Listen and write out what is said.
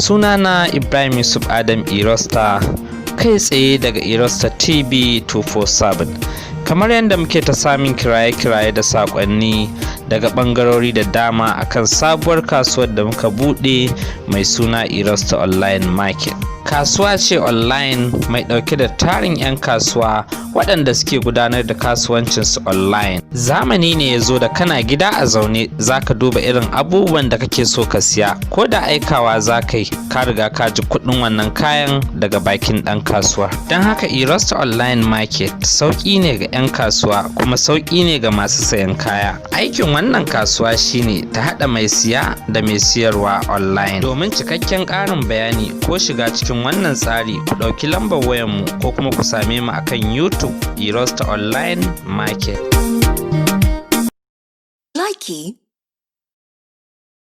Sunana Ibrahim Yusuf Adam Irosta, kai tsaye daga Irosta TV 247. Kamar yadda muke ta samun kiraye-kiraye da saƙonni daga ɓangarori da dama akan sabuwar kasuwar da muka buɗe mai suna Irosta Online Market. Kasuwa ce online mai ɗauke da tarin 'yan kasuwa waɗanda suke gudanar da kasuwancinsu online. Zamani ne ya zo da kana gida a zaune za ka duba irin abubuwan da kake so ka siya, ko da aikawa za ka yi, ka riga ka ji kuɗin wannan kayan daga bakin ɗan kasuwa. Don haka Irosta Online Market sauƙi ne ga 'yan kasuwa kuma sauƙi ne ga masu sayan kaya. Aikin wannan kasuwa shine ta haɗa mai siya da mai siyarwa online. Domin cikakken ƙarin bayani ko shiga cikin wannan tsari, ku ɗauki lambar wayarmu ko kuma ku same mu akan YouTube, Irosta Online Market. Likey.